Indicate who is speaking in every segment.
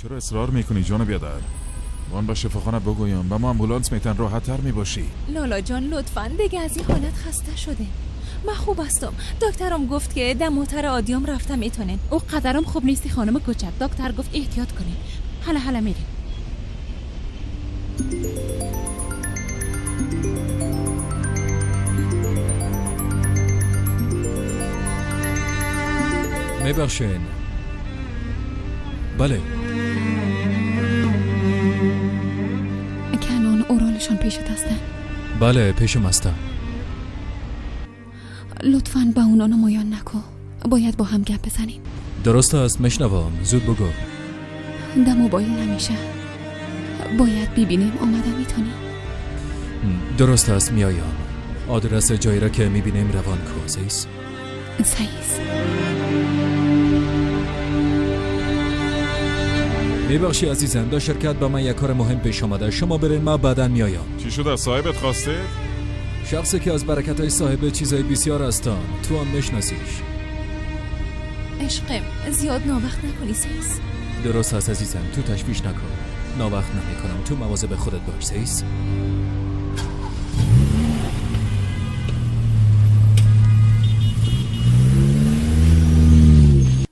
Speaker 1: چرا اصرار میکنی جان بیادر؟ من به شفاخانه بگویم به ما آمبولانس میتن، راحت تر میباشی.
Speaker 2: لالا جان لطفاً دیگه از این حالت خسته شده. من خوب هستم. دکترم گفت که دم موتر عادیام رفته میتونین.
Speaker 3: او قدرم خوب نیستی خانم کوچک. دکتر گفت احتیاط کنین. حالا حالا میریم.
Speaker 4: میبخشین. بله.
Speaker 3: کنان اورالشان پیشت هستن؟
Speaker 4: بله پیشم هستن.
Speaker 3: لطفاً با اونا نمایان نکن. باید با هم گپ بزنیم.
Speaker 4: درست است، میشنوم. زود بگو.
Speaker 3: در موبایل نمیشه. باید ببینیم. آمده میتونی؟
Speaker 4: درست است، میایم. آدرس جایی را که میبینیم روان کو. سیس؟
Speaker 3: سیس.
Speaker 4: میبخشی عزیزم، در شرکت با من یک کار مهم پیش آمده. شما برین، ما بعدا میایم.
Speaker 1: چی شده؟ صاحبت خواسته؟
Speaker 4: شخصی که از برکت های صاحب چیزای بسیار هستان، تو هم میشناسیش.
Speaker 2: عشقم زیاد ناوقت نکنی سیس.
Speaker 4: درست هست عزیزم، تو تشویش نکن. ناوقت نمیکنم، تو مواظب خودت باش سیس.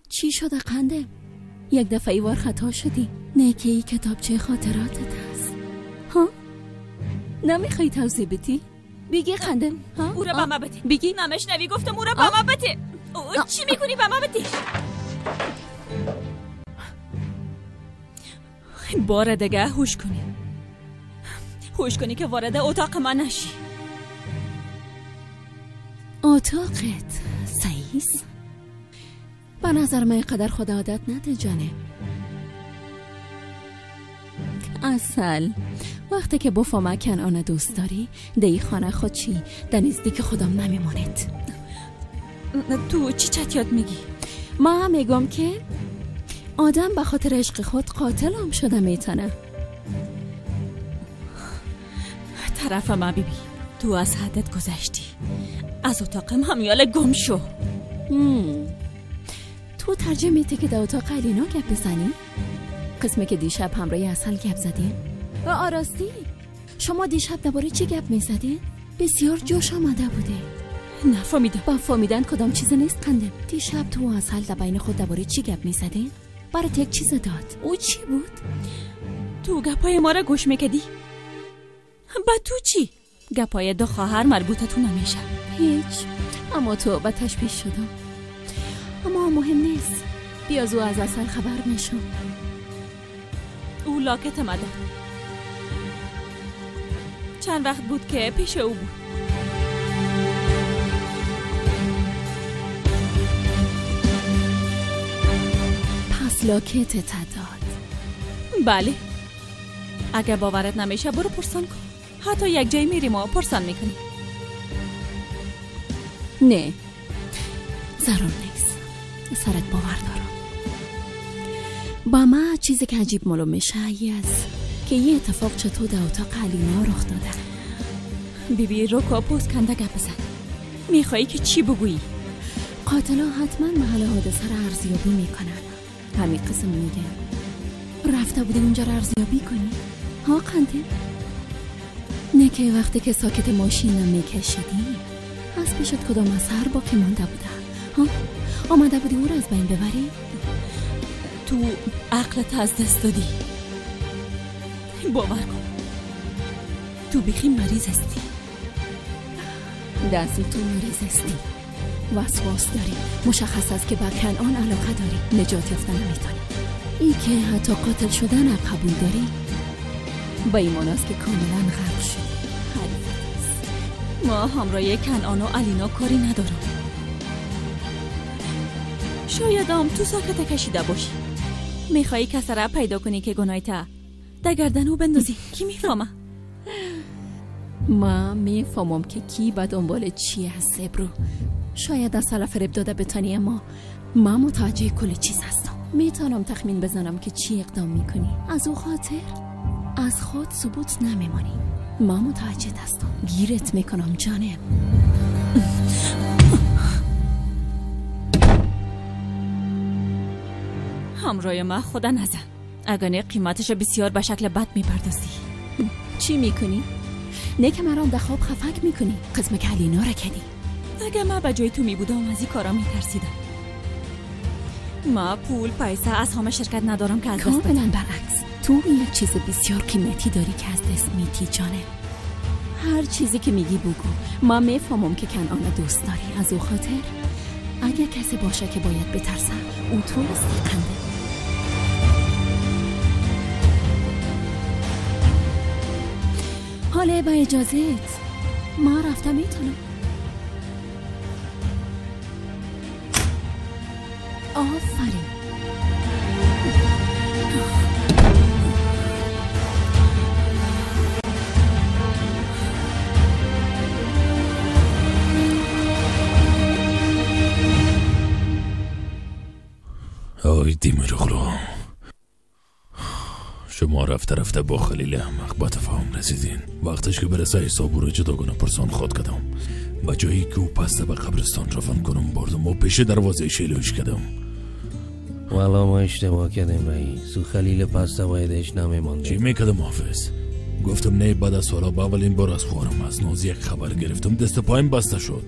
Speaker 5: چی شده قنده؟ یک دفعه وار خطا شدی. نه که ای کتابچه خاطراتت هست. ها؟ نمیخوای توضیح بدی؟ بیگی قندم. ها؟
Speaker 2: او را به ما بده. بیگی نمیشنوی؟ گفتم او را به ما بده. او چی میکنی؟ به ما بده. بار دیگه هوش کنی. هوش کنی که وارد اتاق من نشی.
Speaker 5: اتاقت سعیس؟ به نظر من قدر خود عادت نده جانه. اصل وقتی که بفهمه کنعان دوست داری دی خانه خود چی در نزدیک خودم نمیماند.
Speaker 2: تو چی چت یاد میگی؟
Speaker 5: ما میگم که آدم به خاطر عشق خود قاتل هم شده میتونه.
Speaker 2: طرف ما بیبی، تو از حدت گذشتی. از اتاقم همیال گم شو.
Speaker 5: تو ترجیح میدی که در اتاق علینا گپ بزنی؟ قسمه که دیشب همراه عسل گپ زدین؟ و آراستی شما دیشب درباره چی گپ میزدین؟ بسیار جوش آمده بوده.
Speaker 2: نفهمیدم.
Speaker 5: با فهمیدن کدام چیز نیست قنده. دیشب تو عسل در بین خود درباره چی گپ میزدین؟ برات یک چیز داد. او چی بود؟
Speaker 2: تو گپای ما را گوش میکدی؟ با تو چی؟ گپای دو خواهر مربوطه تو نمیشه.
Speaker 5: هیچ. اما تو به تشویش شدم. اما مهم نیست. بیازو از عسل خبر میشم.
Speaker 2: او لاکت ما داد. چند وقت بود که پیش او بود.
Speaker 5: پس لاکت داد؟
Speaker 2: بله. اگه باورت نمیشه برو پرسان کن. حتی یک جای میریم و پرسان میکنیم.
Speaker 5: نه ضرور نیست. سرت باور دارم. با ما چیزی که عجیب معلوم میشه ای است که یه اتفاق چطور در اتاق علینا رخ داده.
Speaker 2: بیبی روکا پوست کنده گپ بزن. میخوایی که چی بگویی؟
Speaker 5: قاتلا حتما محل حادثه را ارزیابی میکنن. همین قسم میگه رفته بودی اونجا را ارزیابی کنی؟ ها قنده؟ نه که وقتی که ساکت ماشینم میکشیدی از پیشت کدام اثر باقی مانده بوده؟ ها؟ آمده بودی او را از بین ببری؟
Speaker 2: تو عقلت از دست دادی. باور کن تو بیخی مریض هستی.
Speaker 5: دستی تو مریض هستی. وسواس داری. مشخص است که به کنعان علاقه داری. نجات یافتن نمیتونی. ای که حتی قاتل شدن قبول داری به ایمان است که کاملا غرق شدی. حریفت است.
Speaker 2: ما همراه کنعان و علینا کاری ندارم. شاید هم تو ساکت کشیده باشی. میخوایی کس را پیدا کنی که گناه تا در گردن او بندازی. کی میفهمه؟
Speaker 5: ما میفهمم که کی به دنبال چی هست برو. شاید از سال فریب داده بتانی، اما ما متوجه کل چیز هستم. میتونم تخمین بزنم که چی اقدام میکنی. از او خاطر از خود ثبوت نمیمانی. ما متوجه هستم. گیرت میکنم جانم.
Speaker 2: همراه ما خدا نزن. اگر نه قیمتش بسیار به شکل بد میپردازی.
Speaker 5: چی میکنی؟ نه که مرام در خواب خفک میکنی. قسم که علینا را کدی.
Speaker 2: اگر من به جای تو میبودم از این کارا میترسیدم. ما پول پیسه از همه شرکت ندارم که از دست بدم.
Speaker 5: کاملا برعکس، تو یک چیز بسیار قیمتی داری که از دست میتی جانم. هر چیزی که میگی بگو. ما میفهمم که کنعان دوست داری، از او خاطر اگه کسی باشه که باید بترسه او تو هستی قنده. حالا با اجازت ما رفته میتونم. آفرین.
Speaker 6: آی دیمیروغلو، شما رفته رفته با خلیل احمق به تفاهم رسیدین. وقتش که برسه حساب رو جداگانه پرسان خواد کردم. به جایی که او پسته به قبرستان روان کنم بردم و پیش دروازه شیلوش کردم.
Speaker 7: والا ما اشتباه کردیم رئیس. او خلیل پسته بایدش نمیمانده.
Speaker 6: چی میکردم حافظ؟ گفتم نه بعد از سالا به اولین بار از خواهرم از نازی یک خبر گرفتم، دست پایم بسته شد.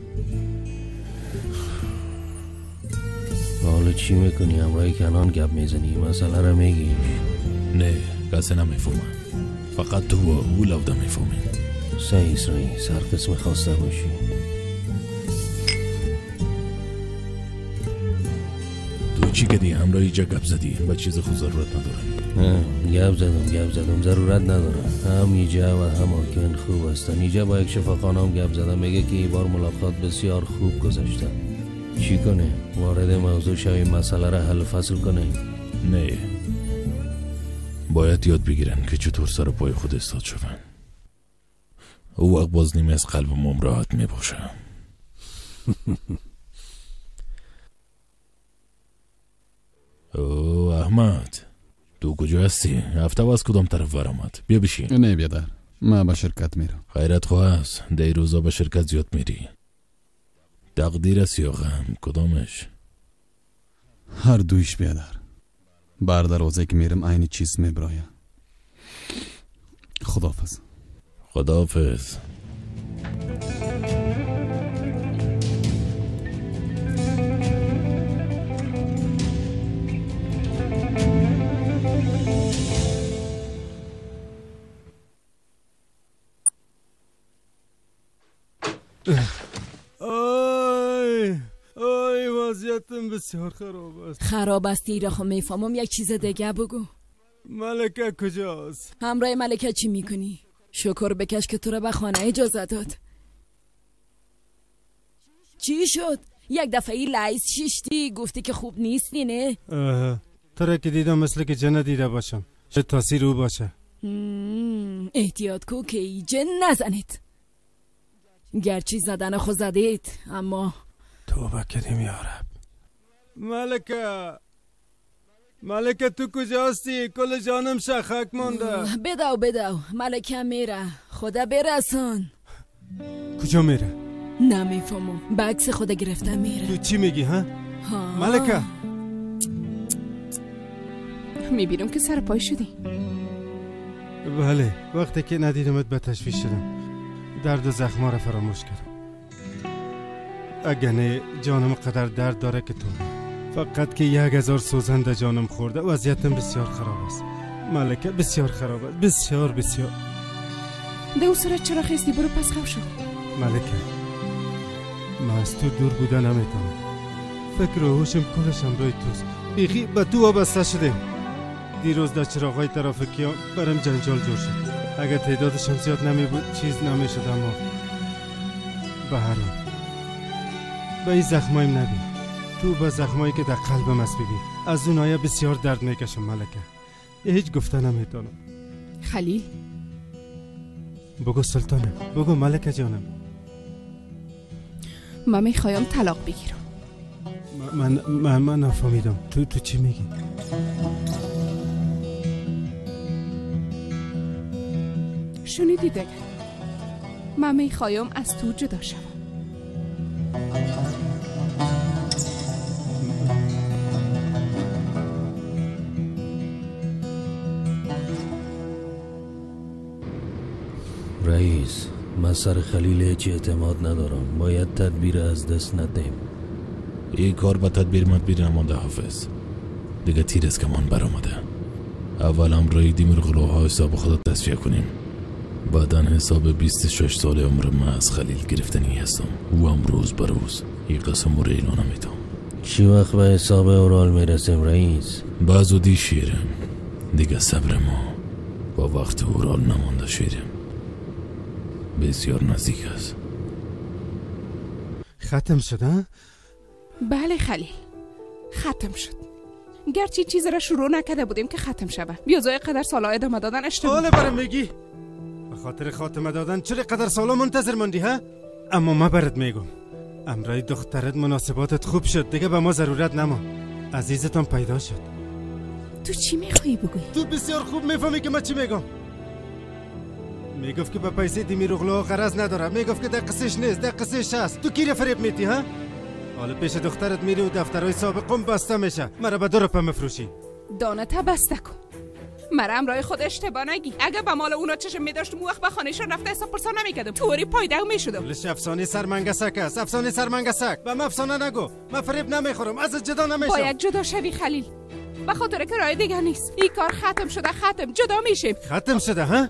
Speaker 7: حالا چی میکنی؟ همراه کنان گپ میزنی؟ مسئله رو میگی؟
Speaker 6: نه کسی نمیفهمه، فقط تو و او لوده میفهمین.
Speaker 7: صحیح رئیس، هر قسم خواسته باشی.
Speaker 6: تو چی کدی؟ همراه اینجا گپ زدی؟ به چیز خود ضرورت ندارم.
Speaker 7: نه گپ زدم ضرورت ندارم. هم اینجا و هم آکن خوب هستن. اینجا با یک شفاخانه هم گپ زدم، میگه که این بار ملاقات بسیار خوب گذشته. چی کنه؟ وارد موضوع شوی، مسئله را حل فصل کنه؟
Speaker 6: نه، باید یاد بگیرن که چطور سر پای خود استاد شون. او وقت باز نیمه از قلبم راحت می باشه. او احمد، تو کجا هستی؟ هفته از کدام طرف برآمد؟ بیا بشین.
Speaker 8: نه بیادر، من به شرکت میرم.
Speaker 6: خیرت خواه است، دی روزا به شرکت زیاد میری. تقدیر است یا غم، کدامش؟
Speaker 8: هر دویش بیادر. بر دروازه که میرم عین چیز میبرایم. خداحافظ.
Speaker 6: خداحافظ.
Speaker 9: آی آی وضعیتم بسیار خراب است.
Speaker 5: خراب است ایره خو میفهمم. یک چیز دیگه بگو.
Speaker 9: ملکه کجاست؟
Speaker 5: همراه ملکه چی میکنی؟ شکر بکش که تو را به خانه اجازه داد. چی شد؟ یک دفعه ای لعیز شیشتی گفتی که خوب نیستی نه؟
Speaker 9: تو را که دیدم مثل که جن دیده باشم. شاید تاثیر او باشه.
Speaker 5: احتیاط کو که ای جن نزنید. گرچه زدن خود زدید اما
Speaker 9: توبه کردیم یا رب. ملکه ملکه تو کجاستی؟ کل جانم شخک مانده.
Speaker 5: بدو بدو ملکه میره. خدا برسان.
Speaker 9: کجا میره؟
Speaker 5: نمیفهمم. بکس خدا گرفته میره.
Speaker 9: تو چی میگی ها؟ ملکه
Speaker 3: میبینم که سر پای شدی.
Speaker 9: بله، وقتی که ندیدمت به تشویش شدم. درد و زخما را فراموش کردم. اگه نه جانم قدر درد داره که تو فقط که 1000 سوزن در جانم خورده. وضعیتم بسیار خراب است ملکه، بسیار خراب است، بسیار بسیار.
Speaker 3: ده صورت چرا خیستی؟ برو پس خواب شو.
Speaker 9: ملکه من از تو دور بوده نمیتونم. فکر و هوشم کلش همراه توست. بیخی به تو وابسته شده. دیروز در چراغای ترافیکی برم جنجال جور شد. اگر تعدادشم زیاد نمی بود چیز نمی شد. اما به هر حال به این زخمایم نبی. تو به زخمایی که در قلبم است ببین. از اون آیا بسیار درد میکشم ملکه. هیچ گفته نمیتونم.
Speaker 3: خلیل
Speaker 9: بگو سلطانم، بگو ملکه جانم.
Speaker 3: من میخوایم طلاق بگیرم.
Speaker 9: من من نفهمیدم تو چی میگی؟
Speaker 3: شنیدی دیگه، من میخوایم از تو جدا شوم.
Speaker 7: رئیس، من سر خلیل هیچ اعتماد ندارم. باید تدبیر از دست ندیم.
Speaker 6: این کار به تدبیر مدبیر نمانده حافظ. دیگه تیر از کمان برآمده. اول همراه دیمیرغلوها حساب خود تصفیه کنیم، بعدا حساب 26 سال عمر من از خلیل گرفتنی هستم. او هم روز به روز این قسم رو اعلان نمیدم.
Speaker 7: چی وقت به حساب اورال میرسیم رئیس؟
Speaker 6: به زودی شیرم. دیگه صبر ما با وقت اورال نمانده شیرم. بسیار نزدیک است.
Speaker 9: ختم شده؟
Speaker 3: بله خلیل، ختم شد. گرچه چیز را شروع نکرده بودیم که ختم شود. بیازای قدر سالا ادامه دادن اشتباه.
Speaker 9: حالا برم میگی به خاطر خاتمه دادن چرا قدر سالا منتظر ماندی ها؟ اما ما برات میگم امرای دخترت مناسباتت خوب شد، دیگه به ما ضرورت نما. عزیزتان پیدا شد.
Speaker 5: تو چی میخوایی بگویی؟
Speaker 9: تو بسیار خوب میفهمی که من چی میگم. میگفت که به پیسه دیمیرغلو غرض نداره، میگفت که در قصهش نیست، در قصهش هست. تو کی را فریب میتی ها؟ حالا پیش دخترت میری و دفترهای سابقم بسته میشه. مرا به 2 روپه مفروشی.
Speaker 3: دانه تا بسته کن. مرا امرای خود اشتباه نگی. اگه به مال اونا چشم میداشتم اون وقت به خانهشان رفته حساب پرسان نمیکردم. توری پایده میشدم.
Speaker 9: لش افسانه سرمنگسک است، افسانه سرمنگسک. به من افسانه نگو. من فریب نمیخورم، از جدا نمیشم.
Speaker 3: باید جدا شوی خلیل. به خاطر که راه دیگه نیست. این کار ختم شده، ختم. جدا میشیم.
Speaker 9: ختم شده ها؟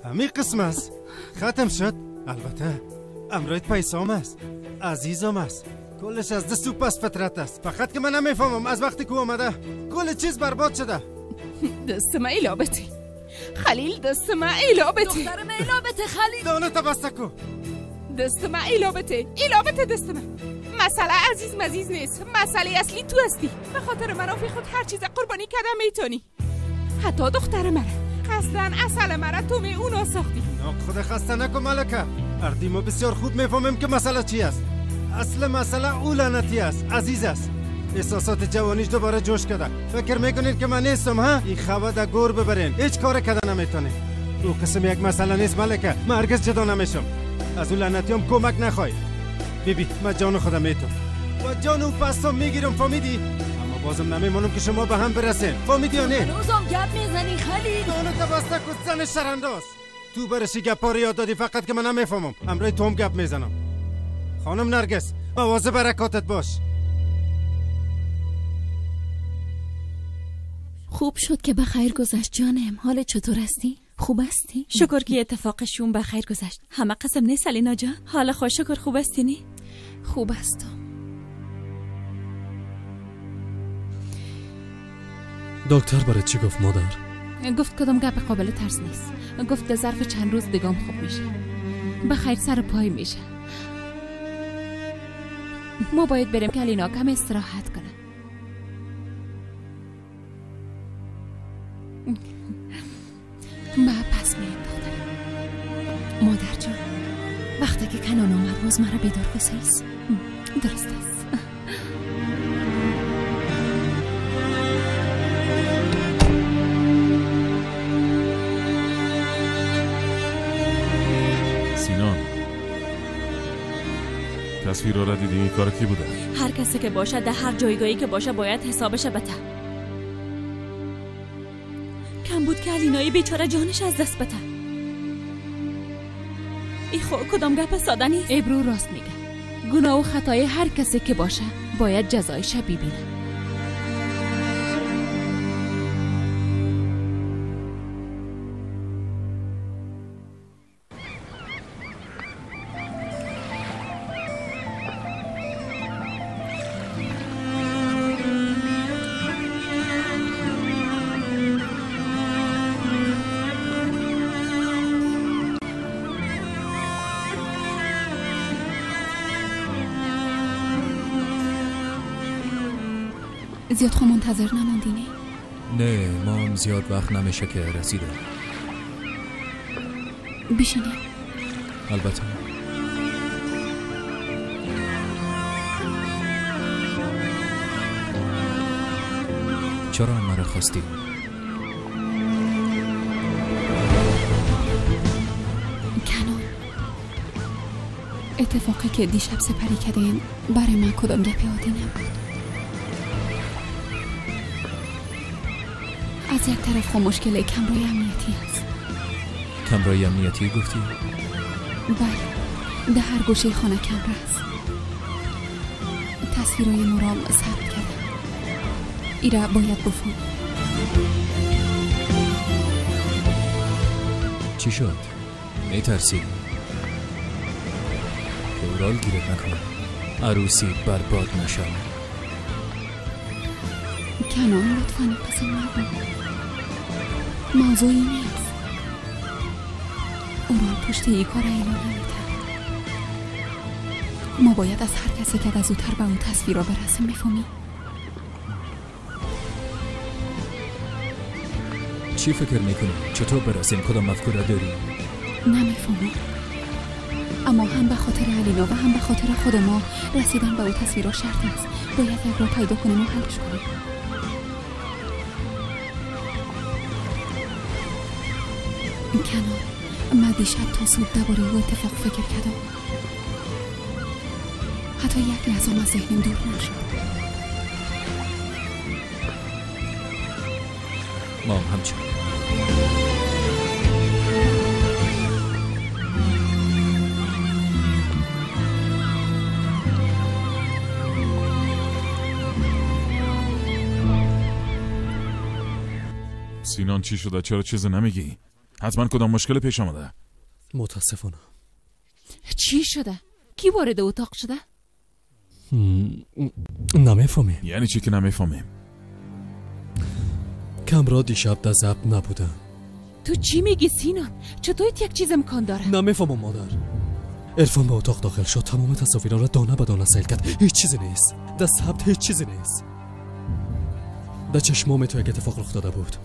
Speaker 9: همین قسم است. ختم شد. البته امرایت پیسام است، عزیزم است، کلش از دست و پس فطرت است. فقط که من نمیفهمم از وقتی که اومده کل چیز برباد شده.
Speaker 3: دست من ایلابتی خلیل، دست من ایلابتی.
Speaker 5: دخترم ایلابته خلیل.
Speaker 9: دانه بسته کو.
Speaker 3: دست من ایلابته، ایلابته دست من. مسئله عزیز مزیز نیست، مسئله اصلی تو هستی. به خاطر منافع خود هر چیز قربانی کردم میتونی، حتی دختر مرا قصدن اصل مرا تو می اونا ساختی.
Speaker 9: خود خسته نکن ملکه. اردی ما بسیار خوب میفهمیم که مسئله چی است. اصل مسئله او لعنتی است، عزیز است. احساسات جوانیش دوباره جوش کرده. فکر میکنید که من نیستم ها؟ این خواه در گور ببرین، هیچ کار کده نمیتونه. او قسم یک مسئله نیست ملکه. من هرگز جدا نمیشم. از او لعنتیام کمک نخوای. بیبی من جان خودم میتونم و جان او پستم میگیرم، فهمیدی؟ اما بازم نمیمونم که شما به هم برسین، فهمیدی یا نه؟
Speaker 5: هنوزم گپ میزنی خلیل.
Speaker 9: دانه بسته کو زن شرانداز. تو برشی گپا رو یاد دادی، فقط که من نمیفهمم. امرای تو هم گپ میزنم. خانم نرگس مواظب برکاتت باش.
Speaker 5: خوب شد که به خیر گذشت جانم. حال چطور هستی؟ خوب هستی؟
Speaker 2: شکر که اتفاقشون به خیر گذشت. همه قسم نیست علینا جان. حالا خوش شکر خوب هستی نی؟
Speaker 5: خوب هستم.
Speaker 4: دکتر برای چی گفت مادر؟
Speaker 3: گفت کدام گپ قابل ترس نیست. گفت در ظرف چند روز دیگم خوب میشه، به خیر سر پای میشه. ما باید بریم که علینا کم استراحت کنه. ما پس میایم دخترم.
Speaker 5: مادر جان وقتی که کنان آمد باز مرا بیدار کو سیس.
Speaker 3: درست است.
Speaker 1: سینان تصویر را دیدی؟ کار کی بوده؟
Speaker 2: هر کسی که باشه در هر جایگاهی که باشه باید حسابش بده. کم بود که علینایی بیچاره جانش از دست بده. ای خو کدام گپ ساده نیست.
Speaker 3: ابرو راست میگه. گناه و خطای هر کسی که باشه باید جزایش ببینه.
Speaker 5: زیاد خو منتظر نماندی نه؟
Speaker 4: نه ما هم زیاد وقت نمیشه که رسیده.
Speaker 5: بشینیم.
Speaker 4: البته. چرا مرا خواستی؟
Speaker 5: کنان اتفاقی که دیشب سپری کردین برای من کدام گپی عادی نبود. از یک طرف خب مشکل کمروی امنیتی است،
Speaker 4: کمرای امنیتی گفتی؟
Speaker 5: بله، در هر گوشه خانه کمره است. تصویرای مرام ثبت کردم. ایره باید بفهم.
Speaker 4: چی شد؟ میترسی؟ که اورال گیرت نکنه، عروسی برباد نشه.
Speaker 5: کنان لطفا قسم نگو. موضوعی نیست. اورال پشت ای کار ایلا نمیده. ما باید از هر کسی که از زودتر به اون تصویر را برسیم. میفهمی؟
Speaker 4: چی فکر میکنی؟ چطور برسیم؟ کدام مفکوره داری؟
Speaker 5: نمیفهمم، اما هم به خاطر علینا و هم به خاطر خود ما رسیدن به او تصویر را شرط است. باید یک را پیدا کنیم و حلش کنیم. کنان، من دیشب تا صبح درباره او اتفاق فکر کردم. حتی یک لحظه از ذهنم دور نشد.
Speaker 4: ما هم همچنین.
Speaker 1: سینان چی شده؟ چرا چیزی نمیگی؟ حتما کدام مشکل پیش آمده.
Speaker 9: متاسفانه.
Speaker 3: چی شده؟ کی وارد اتاق شده؟
Speaker 9: نمیفهمیم.
Speaker 1: یعنی چی که نمیفهمیم؟
Speaker 9: کمرا دیشب در ضبط نبوده.
Speaker 3: تو چی میگی سینان؟ چطور یک چیز امکان داره؟
Speaker 9: نمیفهمم مادر. عرفان به اتاق داخل شد، تمام تصاویر را دانه به دانه سیل کرد. هیچ چیزی نیست در ثبت، هیچ چیزی نیست. در چشمام تو یک اتفاق رخ داده بود.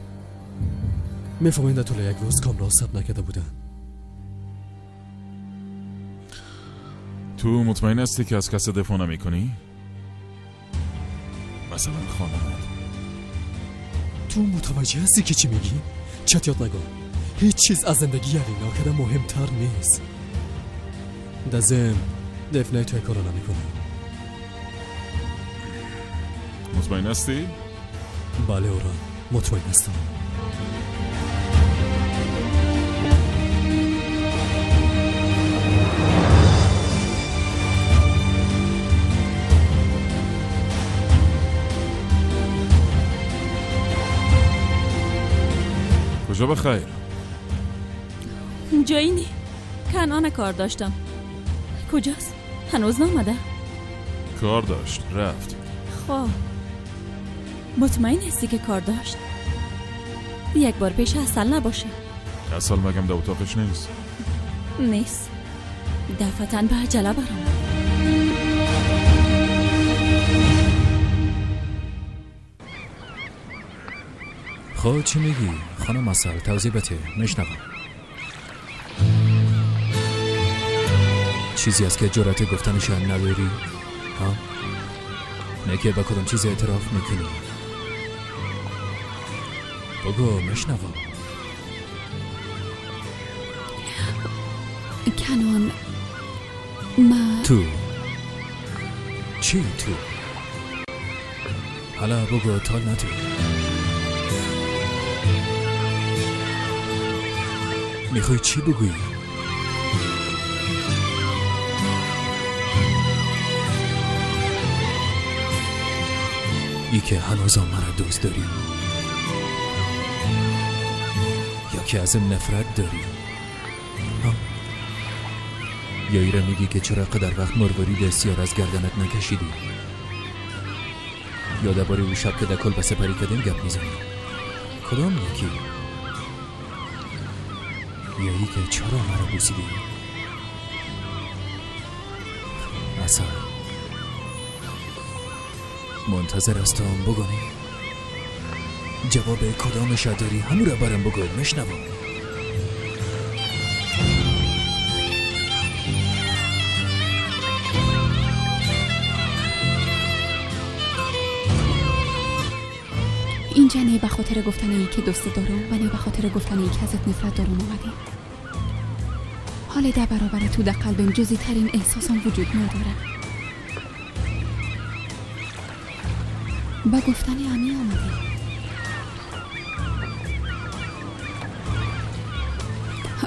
Speaker 9: میفهمین در طول یک روز کامرا ثبت نکرده بودن.
Speaker 1: تو مطمئن هستی که از کس دفاع نمی‌کنی؟ مثلا خانمت.
Speaker 9: تو متوجه هستی که چی میگی؟ چت یاد نگو. هیچ چیز از زندگی علینا که مهمتر نیست. در ضمن دفنه تو کارو نمیکنه.
Speaker 1: مطمئن هستی؟
Speaker 9: بله اوران، مطمئن هستم.
Speaker 1: کجا بخیر؟
Speaker 2: جایی نی، کنان کار داشتم. کجاست؟ هنوز نامده؟
Speaker 1: کار داشت رفت.
Speaker 2: خب مطمئن هستی که کار داشت؟ یک بار پیش اصل نباشه.
Speaker 1: اصل مگم در اتاقش نیست؟
Speaker 2: نیست، دفعتاً به عجله برآمد.
Speaker 4: خب چی میگی؟ خانم اصل توضیح بده، میشنوم. چیزی است که جرأت گفتنش نداری؟ ها؟ نه که به کدام چیز اعتراف میکنی؟ بگو میشنوم.
Speaker 5: کنان، من
Speaker 4: تو چی تو؟ حالا بگو تا نتو. میخوای چی بگویی؟ ای که هنوزم مرا دوست داری یا که ازم نفرت داری؟ ها؟ یا ایره میگی که چرا قدر وقت مروارید سیار از گردنت نکشیدی؟ یا درباره او شب که در کلبه سپری کردیم گپ میزنی؟ کدام یکی؟ یا ای که چرا مرا بوسیدی؟ اصلا منتظر هستم بگونی جواب کدامش داری، همون را برم بگو، میشنوم.
Speaker 5: اینجا نه به خاطر گفتن ای که دوست دارم و نه به خاطر گفتن ای که ازت نفرت دارم اومدیم. حال در برابر تو در قلبم جزئی ترین احساسم وجود نداره. با گفتن همی آمدیم.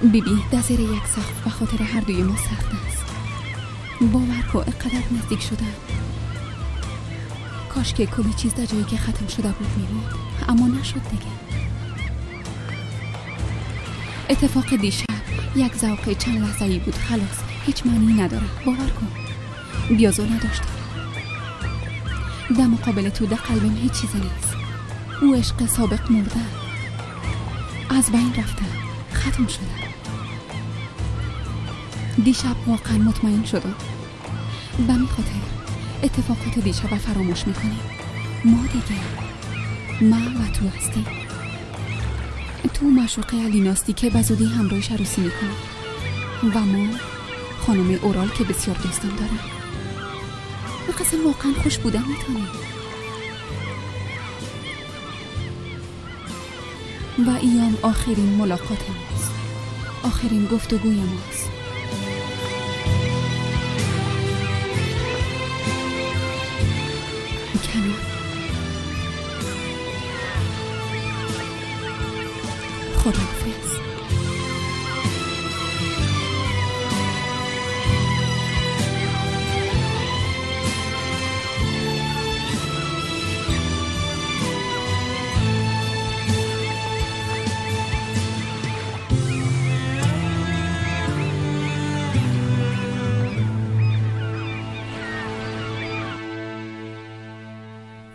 Speaker 3: بیبی در زیر یک سقف به خاطر هر دوی ما سخت است. باور کن اینقدر نزدیک شده. کاش که کلی چیز در جایی که ختم شده بود میموند، اما نشد دیگه. اتفاق دیشب یک ذوق چند لحظه‌ای بود، خلاص، هیچ معنی نداره. باور کن بیازو نداشتم. در مقابل تو در قلبم هیچ چیزی نیست. او عشق سابق مرده، از بین رفته، ختم شده. دیشب واقعا مطمئن شدم. به می خاطر اتفاقات دیشب فراموش میکنیم. ما دیگه، من و تو هستیم. تو معشوقه الیناستی که به زودی همراهش عروسی میکنی و ما خانم اورال که بسیار دوستم دارم. قسم واقعا خوش بودن میتونیم. و ایام آخرین ملاقات ماست، آخرین گفتگوی ماست. کنار خداحافظ.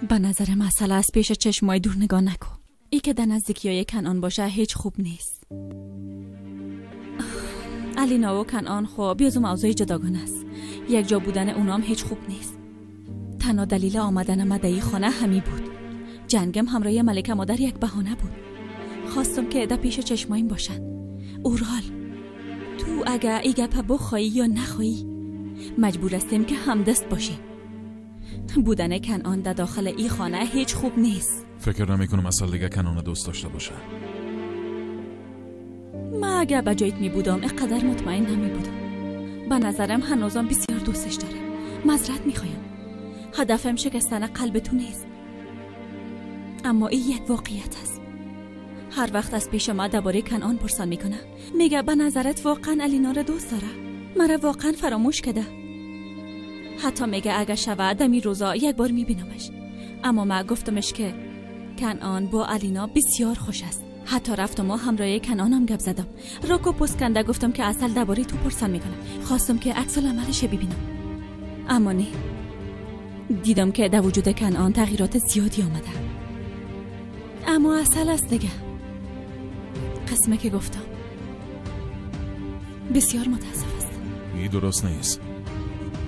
Speaker 2: به نظر مسئله از پیش چشمای دور نگاه نکن. ای که در نزدیکی های کنعان باشه هیچ خوب نیست. علینا و کنعان خب بیازو موضوع جداگانه است. یک جا بودن اونام هیچ خوب نیست. تنها دلیل آمدن مدعی خانه همی بود. جنگم همراه ملکه مادر یک بهانه بود. خواستم که در پیش چشمایم باشن. اورال، تو اگه ای گپه بخوایی یا نخوایی مجبور هستیم که همدست باشیم. بودن کنعان در داخل ای خانه هیچ خوب نیست.
Speaker 1: فکر نمی کنم اصلا دیگه کنعان دوست داشته باشه.
Speaker 2: ما اگه به جایت می بودم اینقدر مطمئن نمی بودم. به نظرم هنوزم بسیار دوستش داره. معذرت می خوایم. هدفم شکستن قلب تو نیست، اما این یک واقعیت است. هر وقت از پیش ما درباره کنعان پرسان میکنه، میگه به نظرت واقعا علینا را دوست داره؟ مرا واقعا فراموش کرده. حتی میگه اگه شود دمی روزا یک بار میبینمش. اما ما گفتمش که کنعان با علینا بسیار خوش است. حتی رفتم و همراه کنعانم گپ زدم. راکو پست کنده گفتم که اصل درباره تو پرسان میکنم. خواستم که عکس العملش ببینم، اما نه. دیدم که در وجود کنعان تغییرات زیادی آمده. اما اصل است دیگه. قسمه که گفتم بسیار متاسف است.
Speaker 1: این درست نیست.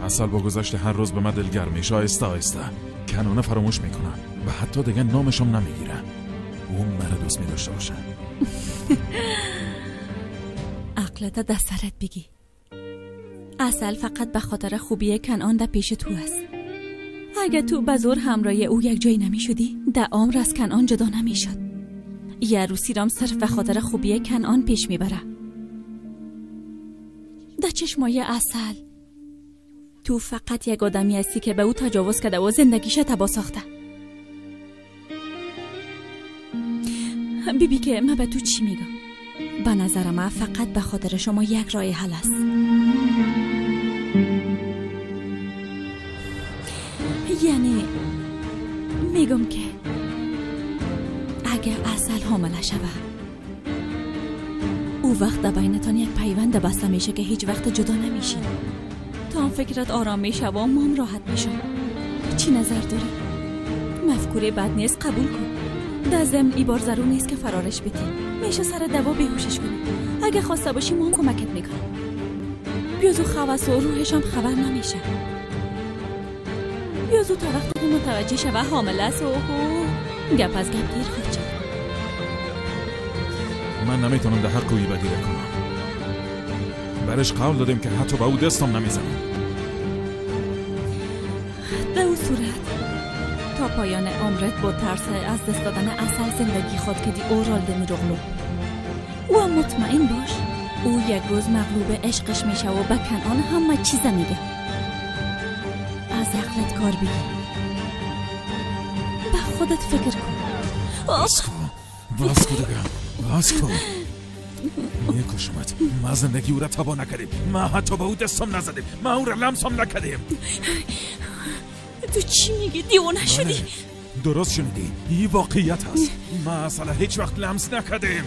Speaker 1: اصل با گذشت هر روز به من دلگرم میشه. آهسته آهسته کنانه فراموش میکنه و حتی دیگه نامشم نمیگیره. اون مرا دوست میداشته باشه.
Speaker 2: عقلت در سرت بگی. اصل فقط به خاطر خوبی کنعان در پیش تو است. اگه تو به زور همراه او یک جایی نمیشدی، در عمر از کنعان جدا نمیشد. یه عروسی رام صرف به خاطر خوبی کنعان پیش میبره. در چشمای اصل تو فقط یک آدمی هستی که به او تجاوز کرده و زندگیش تباه ساخته. بیبی که من به تو چی میگم؟ به نظر من فقط به خاطر شما یک راه حل است. یعنی میگم که اگه اصل حامله شوه، او وقت در بینتان یک پیوند بسته میشه که هیچ وقت جدا نمیشین. تا هم فکرت آرام میشه و مام راحت میشم. چی نظر داری؟ مفکوره بد نیست، قبول کن. در ضمن ای بار ضرور نیست که فرارش بدی. میشه سر دوا بیهوشش کنی. اگه خواسته باشی مام کمکت میکنم. بیازو خواست و روحش هم خبر نمیشه. بیازو تا وقتی که متوجه شوه حامله است و گپ از گپ دیر خواهد شد.
Speaker 1: من نمیتونم در حق اویی بدی کنم. برش قول دادیم که حتی به او دستم نمیزنم.
Speaker 2: به او صورت تا پایان عمرت با ترس از دست دادن اصل زندگی خود کدی اورال دمیروغلو. او هم مطمئن باش او یک روز مغلوب عشقش میشه و به کنعان همه چیز میگه. از عقلت کار بگیر، به خودت فکر کن.
Speaker 1: باز کن، باز کن دیگه، باز کن. میکشمت. ما زندگی او را تباه نکردیم، ما حتی به او دستم نزدیم، ما او را لمسم نکردیم.
Speaker 2: تو چی میگی؟ دیوانه شدی؟
Speaker 1: درست شنیدی، این واقعیت هست. ما اصلا هیچ وقت لمس نکردیم.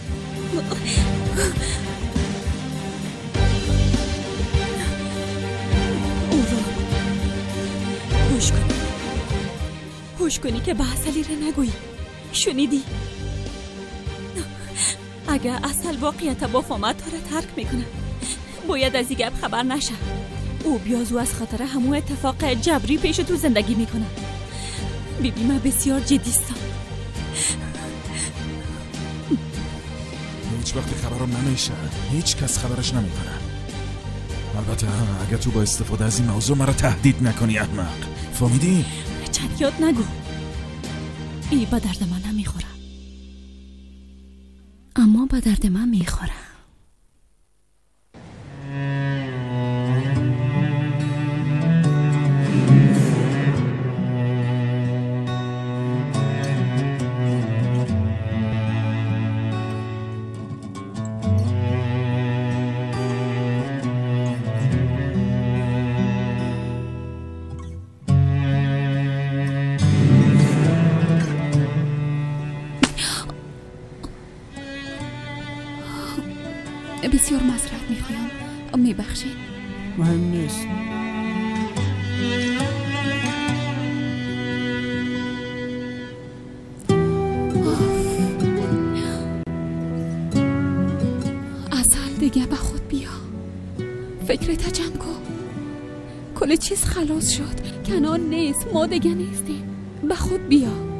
Speaker 2: هوش کنی، هوش کنی که به عسلی را نگویی. شنیدی؟ اگه اصل واقعیت بفهمد تو را ترک میکنه. باید از این گپ خبر نشه. او بیازو از خاطر همون اتفاق جبری پیش تو زندگی میکنه. بیبی من بسیار جدیستم.
Speaker 1: هیچ وقتی خبرم نمیشه، هیچ کس خبرش نمیکنه. البته اگه تو با استفاده از این موضوع مرا تهدید نکنی احمق، فهمیدی؟
Speaker 2: چند نگو، ای به درد من نمیخوره.
Speaker 5: اما به درد من میخوره. بسیار معذرت میخوایم، میبخشید.
Speaker 9: مهم نیست.
Speaker 3: اصل دیگه به خود بیا، فکرت جمع کن. کل چیز خلاص شد، کنان نیست، ما دیگه نیستیم. به خود بیا.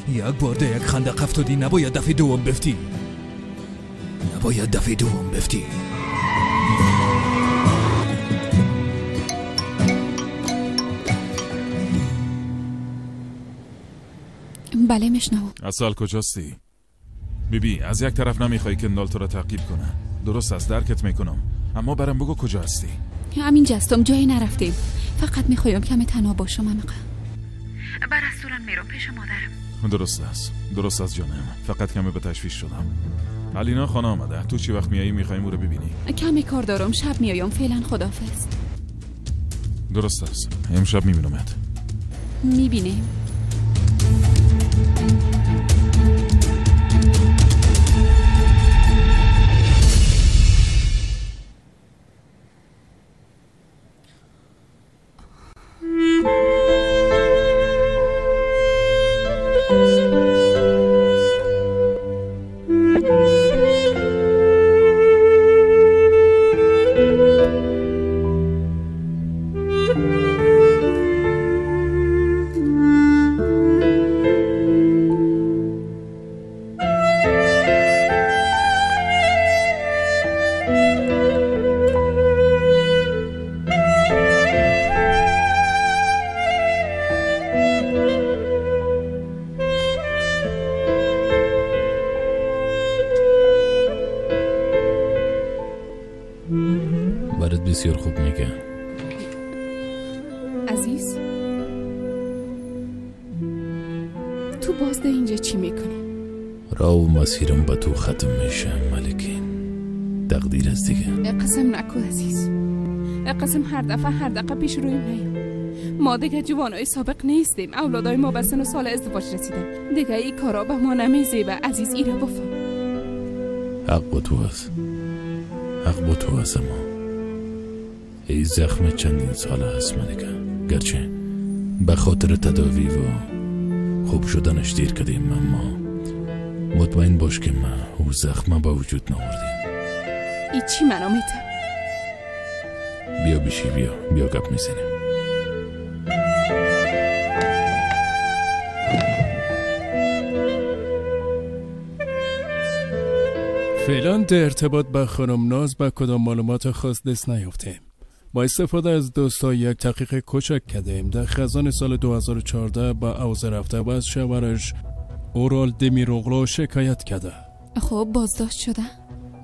Speaker 4: یک بار در یک خندق افتادی، نباید دفعه دوم بفتی. نباید دفعه دوم بفتی.
Speaker 3: بله میشنوم.
Speaker 1: اصل کجاستی؟ بیبی از یک طرف نمیخوای که کندال تو را تعقیب کنه، درست از درکت میکنم، اما برام بگو کجا هستی؟
Speaker 3: همینجا هستم، جایی نرفتیم. فقط میخوایم کمی تنها باشم. عمیقا بر رستوران میرم پیش مادرم.
Speaker 1: درست است، درست است جانم، فقط کمی به تشویش شدم. علینا خانه آمده، تو چی وقت میایی؟ میخوایم او رو ببینی.
Speaker 3: کمی کار دارم، شب میایم. فعلا خداحافظ.
Speaker 1: درست است، امشب میبینمت.
Speaker 3: میبینیم.
Speaker 6: بسیار خوب میگه.
Speaker 3: عزیز تو باز در اینجا چی میکنی؟
Speaker 6: راه و مسیرم به تو ختم میشه ملکین، تقدیر است دیگه.
Speaker 3: قسم نکو عزیز، قسم هر دفعه هر دقیقه پیش رویم نیا. ما دیگه جوانای سابق نیستیم، اولادای ما به سن و سال ازدواج رسیدن دیگه، این کارا به ما نمیزیبه عزیز، ایره بفهم.
Speaker 6: حق با تو هست، حق با تو هست، اما ای زخم چندین ساله هست ملکه، گرچه به خاطر تداوی و خوب شدنش دیر کردیم، اما مطمئن باش که ما او زخم به وجود نآوردیم.
Speaker 3: ای چی منو میتم؟
Speaker 6: بیا بشی، بیا گپ میزنیم.
Speaker 10: فعلا در ارتباط با خانم ناز با کدام معلومات خاص دست نیافتیم. با استفاده از دوستا یک تحقیق کوچک کردیم. در خزان سال 2014 با اوضاع رفته و از شوهرش اورال دمیروغلو شکایت کرده.
Speaker 3: خب بازداشت شده؟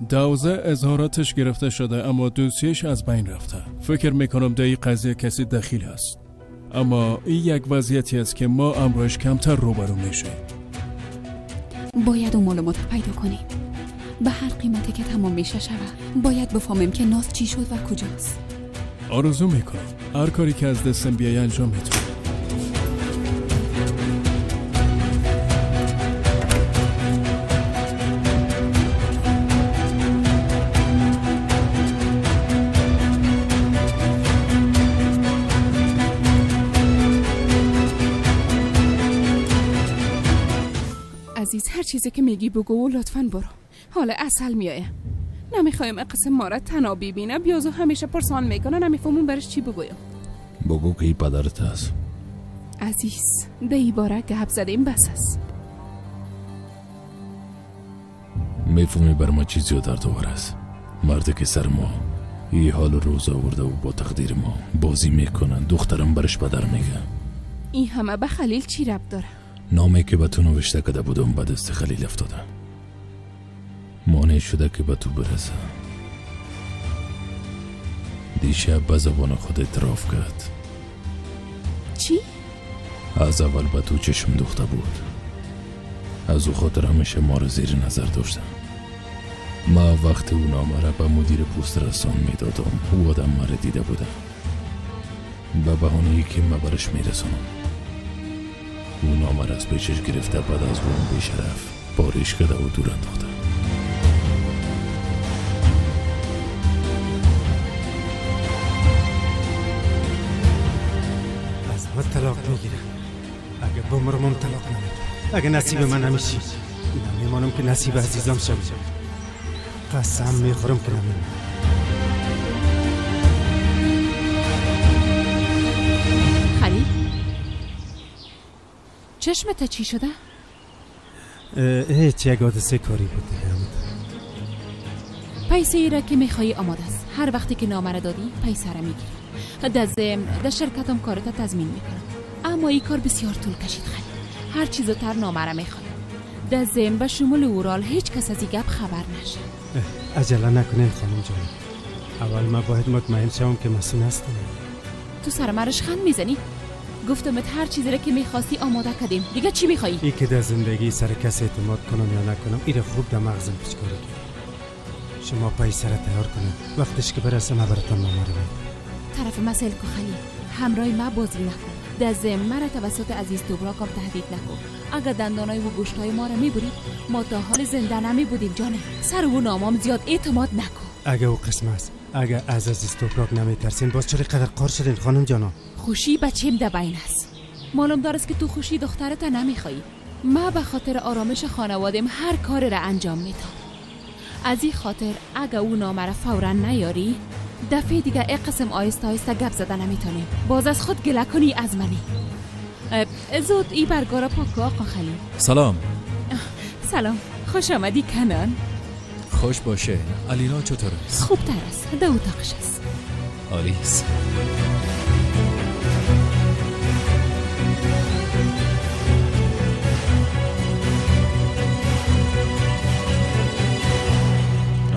Speaker 10: دوزه اظهاراتش گرفته شده، اما دوسیش از بین رفته. فکر میکنم در این قضیه کسی دخیل است، اما این یک وضعیتی است که ما امرش کمتر روبرو میشیم.
Speaker 3: باید اون معلومات رو پیدا کنیم. به هر قیمتی که تمام میشه شود. باید بفهمیم که ناز چی شد و کجاست.
Speaker 10: آرزو میکنم هر کاری که از دستم بیای انجام میتونم.
Speaker 3: عزیز هر چیزی که میگی بگو و لطفاً برو. حالا اصل میایه. نمیخوایم قسم ما را تنها ببینه. بیازو همیشه پرسان میکنه، نمیفهمون برش چی بگویم.
Speaker 6: بگو که ای پدرت هست.
Speaker 3: عزیز ده ای باره گپ زدیم بس است.
Speaker 6: میفهمی بر ما چی زیاد دردآور است. مرد که سر ما ای حال روز آورده و با تقدیر ما بازی میکنن. دخترم برش پدر میگه.
Speaker 3: این همه به خلیل چی ربط داره؟
Speaker 6: نامه که به تو نوشته کده بودم به دست خلیل افتاده. مانع شده که به تو برسه. دیشب به زبان خود اعتراف کرد.
Speaker 3: چی؟
Speaker 6: از اول به تو چشم دوخته بود. از او خاطر همیشه ما رو زیر نظر داشتم. ما وقت او نامه را به مدیر پست رسان میدادم، او آدم مرا دیده بودم. به بهانه که ما برش میرسانم، او نامه را از پیشش گرفته، بعد از اون بیشرف بارش کرده و دور انداخته.
Speaker 9: از همه طلاق میگیرم. اگه بمرمم طلاق نمیدم. اگه نصیب من نمیشی نمیمانم که نصیب عزیزم شم. قسم میخورم که نمیمانم.
Speaker 3: خلیل چشمت چی شده؟
Speaker 9: هیچ، یک حادثه کاری بود.
Speaker 3: پیسه ای را که میخوایی آماده است. هر وقتی که نامه را دادی پیسه را میگیری. در شرکتم کارت تضمین میکنم. اما این کار بسیار طول کشید خلیل. هر چیز زودتر نامه را میخوایم. در ضمن به شمول اورال هیچ کس از این گپ خبر نشه.
Speaker 9: عجله نکنین خانم جان. اول ما باید مطمئن شوم که مسئول هستم.
Speaker 3: تو سر مرش خند میزنی؟ گفتمت هر چیزی را که میخواستی آماده کردیم. دیگه چی میخوایی؟
Speaker 9: ای که در زندگی سر کس اعتماد کنم یا نکنم ایره خوب در مغزم پیچکاری کرد. شما پیسه را تیار کنید. وقتش که برسه من براتون نامه رو میدم.
Speaker 3: طرف مسئله کو خلیل، همراه ما بازی نکن. در ضمن مرا توسط عزیز توبراکم تهدید نکن. اگر دندانای و گوشتای ما را میبرید ما تا حال زنده نمی بودیم جانه. سر او نامام زیاد اعتماد نکن.
Speaker 9: اگه او قسم است، اگه از عزیز توبراک نمیترسین باز چرا قدر قار شدین خانم جانا؟
Speaker 3: خوشی بچیم در بین است. معلوم دارست که تو خوشی دخترت نمیخوایی. ما به خاطر آرامش خانوادم هر کاری را انجام میدم. از این خاطر اگه او نامه را فورا نیاری دفعه دیگه ای قسم آیسته آیسته گپ زده نمیتونیم. باز از خود گله کنی از منی. زود ای برگارا پاک آقا خلیل.
Speaker 4: سلام.
Speaker 3: سلام، خوش آمدی کنان.
Speaker 4: خوش باشه. علینا چطور است؟
Speaker 3: خوبتر است، در اتاقش است.
Speaker 4: عالی است.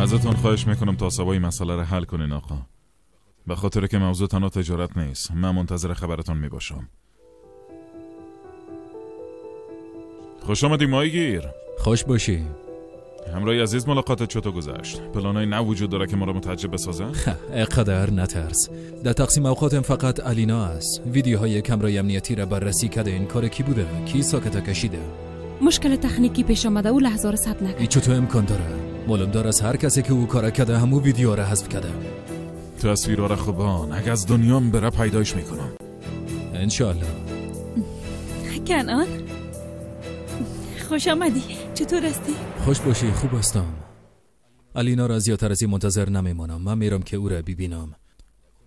Speaker 1: ازتون خواهش میکنم تا سوای مسئله را حل کنین آقا. به خاطر که موضوع تنها تجارت نیست. من منتظر خبرتون میباشم. خوش آمدی مایگیر.
Speaker 4: خوش باشی.
Speaker 1: همراه عزیز ملاقاتت چطور گذشت؟ پلانای نو وجود داره که ما رو متعجب بسازن؟
Speaker 4: اقدر نترس. در تقسیم اوقاتم فقط علینا است. ویدیوهای کمرای امنیتی را بررسی کرده. این کار کی بوده؟ کی ساکت کشیده؟
Speaker 3: مشکل تکنیکی پیش آمده و لحظه رو ثبت نکرد.
Speaker 4: این چطور امکان داره؟ معلوم دار از هر کسی که او کار کرده همو ویدیو را حذف کرده.
Speaker 1: تصویرها را خوبان اگه از دنیام بره پیدایش میکنم.
Speaker 4: انشالله.
Speaker 2: کنعان خوش آمدی. چطور هستی؟
Speaker 4: خوش باشی. خوب هستم. علینا را زیادتر از این منتظر نمیمانم. من میرم که او را ببینم.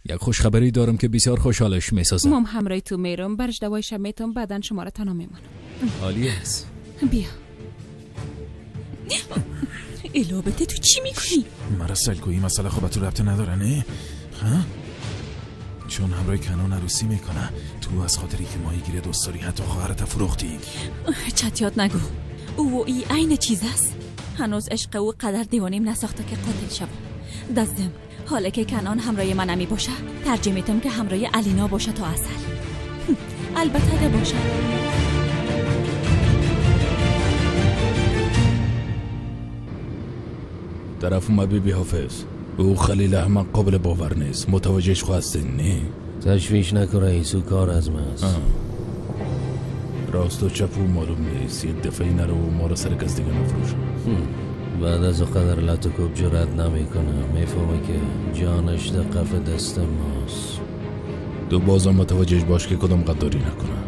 Speaker 4: یک خوشخبری دارم که بسیار خوشحالش میسازم.
Speaker 3: مام همراه تو میرم، برش دوایش میتم، بعدن شما را تنها میمانم.
Speaker 4: عالی است.
Speaker 3: بیا.
Speaker 2: الابته تو چی میکنی؟
Speaker 1: مرا سلکویی مسئله خب تو ربط نداره نه؟ ها؟ چون همراه کنان عروسی میکنه. تو از خاطری که ماهیگیر دوست داری حتی خواهرت فروختی.
Speaker 2: چتیات نگو. او و ای عین چیز است. هنوز عشق او قدر دیوانیم نساخته که قاتل شوم. دستم حالا که کنان همراه من نمی باشه ترجیح میتم که همراه علینا باشه تا اصل. البته اگه باشه.
Speaker 6: طرف اومد بی بی حافظ. او خلیل احمق قابل باور نیست. متوجهش خواستین نه؟
Speaker 7: تشویش نکن رئیس، او کار از من است.
Speaker 6: راست و چپ او معلوم نیست. یه دفعه نرو و ما را سر کس دیگه نفروش.
Speaker 7: بعد از قدر لط و کوب جرأت نمیکنه. میفهمه که جانش در قف دست ماست.
Speaker 6: تو بازم متوجهش باش که کدام قداری نکنه.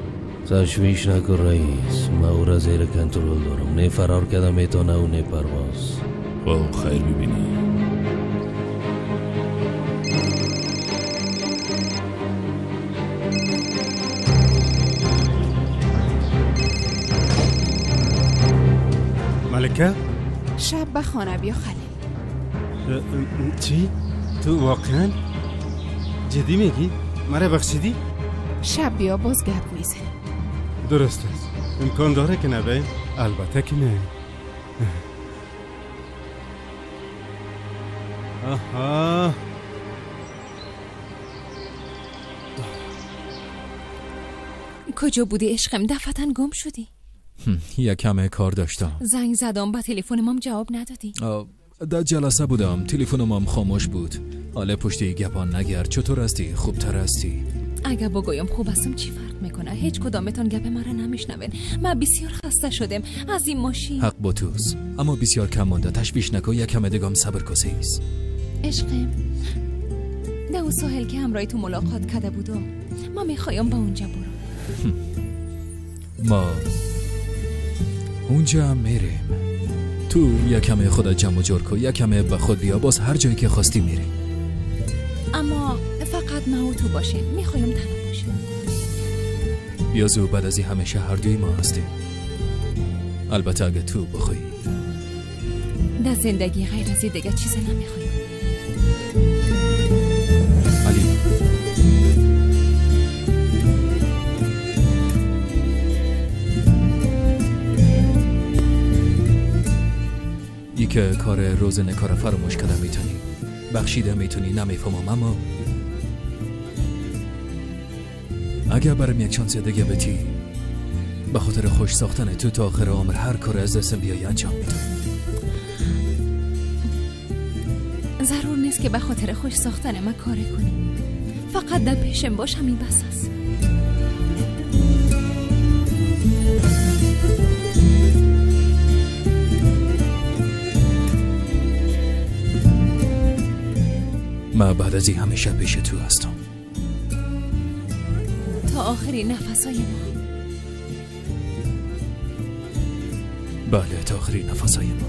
Speaker 7: تشویش نکن رئیس، من او را زیر کنترل دارم. نه فرار کردم میتونه و نه پرواز.
Speaker 6: خب خیر ببینی.
Speaker 9: ملکه؟
Speaker 3: شب به خانه بیا خلیل.
Speaker 9: چی؟ تو واقعا؟ جدی میگی؟ مرا بخشیدی؟
Speaker 3: شب بیا باز گپ میزنی.
Speaker 9: درست است. امکان داره که نبیم؟ البته که نه. آها
Speaker 3: کجا بودی عشقم؟ دفعتا گم شدی.
Speaker 4: یک کمه کار داشتم.
Speaker 3: زنگ زدم با تلفنم جواب ندادی.
Speaker 4: در جلسه بودم، تلفنم هم خاموش بود. حالا پشت گپان نگرد. چطور هستی؟ خوبتر هستی؟
Speaker 3: اگه بگویم خوب هستم چی فرق میکنه؟ هیچ کدامتان گپ مرا نمیشنوین. من بسیار خسته شدم از این ماشین.
Speaker 4: حق با توست، اما بسیار کم مانده. تشویش نکن، یک کم دیگه صبر کسیست.
Speaker 3: عشقم در اون ساحل که همراه تو ملاقات کرده بودم، ما میخوایم با اونجا برم.
Speaker 4: ما اونجا هم میریم. تو یکم خودت جمع جور کن، یکم به خود بیا، باز هر جایی که خواستی میریم.
Speaker 3: اما فقط ما و تو باشیم. میخوایم تنها باشیم.
Speaker 4: بیازو بعد از این همیشه هر دوی ما هستیم. البته اگه تو بخوای.
Speaker 3: در زندگی غیر از این دیگه چیزی نمیخوایم.
Speaker 4: علی ای که کار روز نکار فراموش کرده میتونی، بخشیده میتونی، نمیفهمم. اما اگر برم یک چانس دیگه بتی، به خاطر خوش ساختن تو تا آخر عمر هر کار از دستم بیای انجام میدم.
Speaker 3: ضرور نیست که به خاطر خوش ساختن من کار کنی. فقط در پیشم باش، همین بس است.
Speaker 4: من بعد از این همیشه پیش تو هستم
Speaker 3: تا آخرین نفسای ما.
Speaker 4: بله، تا آخرین نفسای ما.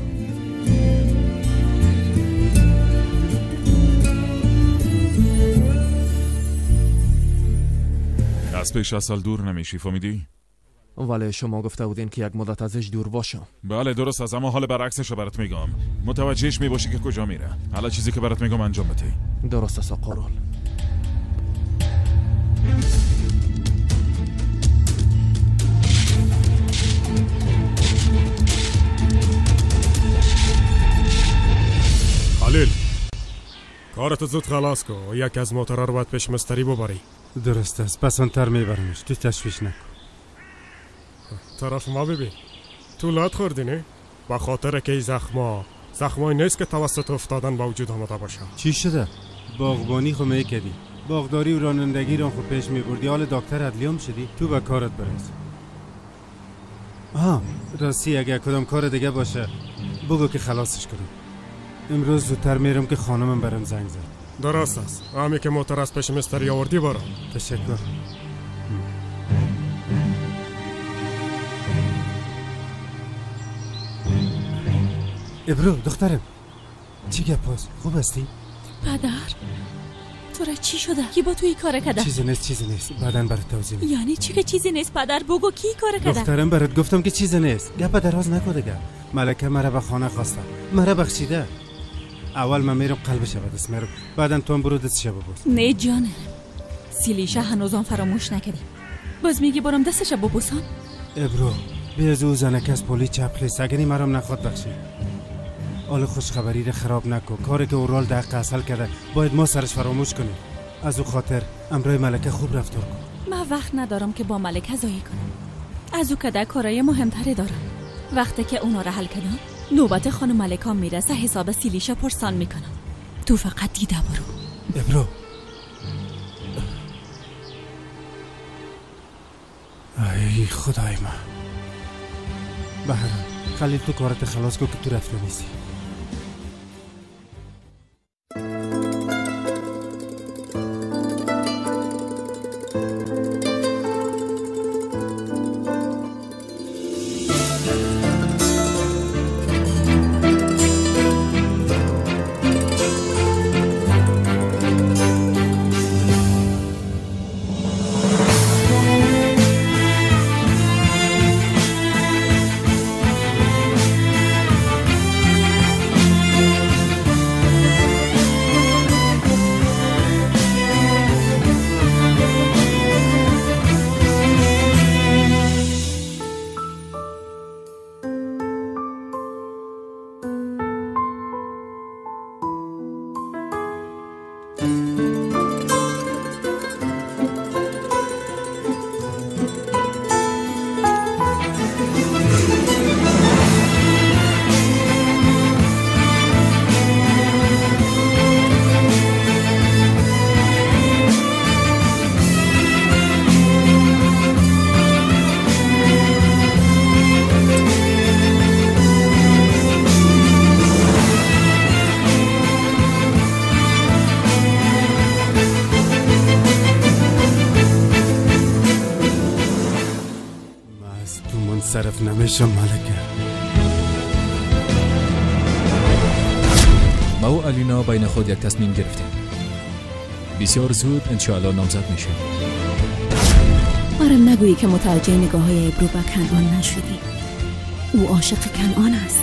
Speaker 1: از پیش اصل دور نمیشی، فهمیدی؟
Speaker 11: ولی شما گفته بودین که یک مدت ازش دور باشم.
Speaker 1: بله درست است، اما حال برعکسش رو برات میگم. متوجهش میباشی که کجا میره. حالا چیزی که برات میگم انجام بده.
Speaker 11: درست است آقا.
Speaker 12: خلیل کارت زود خلاص کن. یک از موتورا رو باید پیش مستری ببری.
Speaker 9: درست است، پسانتر میبرمش، تو تشویش نکن.
Speaker 12: طرف ما ببین، تو لات خوردی نه؟ با خاطر که زخمای نیست که توسط افتادن با وجود آمده باشه.
Speaker 9: چی شده؟ باغبانی خو میکردی، باغداری و رانندگی را خو پیش میبردی، حال دکتر عدلی هم شدی. تو به کارت برس. آها راستی اگه کدام کار دیگه باشه بگو که خلاصش کنم. امروز زودتر میرم که خانمم برم زنگ زد.
Speaker 12: درست است، همی که موتور از پیش مستری آوردی برو.
Speaker 9: تشکر. ابرو دخترم چی گپ هست؟ خوب هستی؟
Speaker 2: پدر تو را چی شده؟ کی با توی کار کرده؟
Speaker 9: چیزی نیست، چیزی نیست، بعداً برات توضیح میدم.
Speaker 2: یعنی چی که چیزی نیست پدر؟ بگو کی کار کرده؟
Speaker 9: دخترم برات گفتم که چیزی نیست، گپ دراز نکو دیگه. ملکه مرا به خانه خواسته، مرا بخشیده. اول من میرم قلبش به دست میرم، بعداً تو هم برو دستش ببوس.
Speaker 2: نه جانم، سیلیشه هنوزم فراموش نکردیم. باز میگی برم دستش ببوسم؟
Speaker 9: ابرو بیا از او زنک از پولی چپ خلیس، اگه مرام نخواد بخشید. حال خوشخبری را خراب نکن. کاری که اورال در حق عسل کرده باید ما سرش فراموش کنیم. از او خاطر امرای ملکه خوب رفتار کن.
Speaker 2: من وقت ندارم که با ملکه زایی کنم. از او کده کارای مهمتری دارم. وقتی که اونا را حل کردم نوبت خانم ملکه میرسه، حساب سیلیشا پرسان میکنم. تو فقط دیده برو.
Speaker 9: ابرو ای خدای من، بهرام خلیل تو کارت خلاص کن که تو رفته نیستی. صرف نمیشم ملکه.
Speaker 4: ما و الینا بین خود یک تصمیم گرفتیم. بسیار زود انشاءالله نامزد میشیم.
Speaker 5: آرم نگویی که متوجه نگاه های ابرو به کنعان نشدی. او عاشق کنعان است.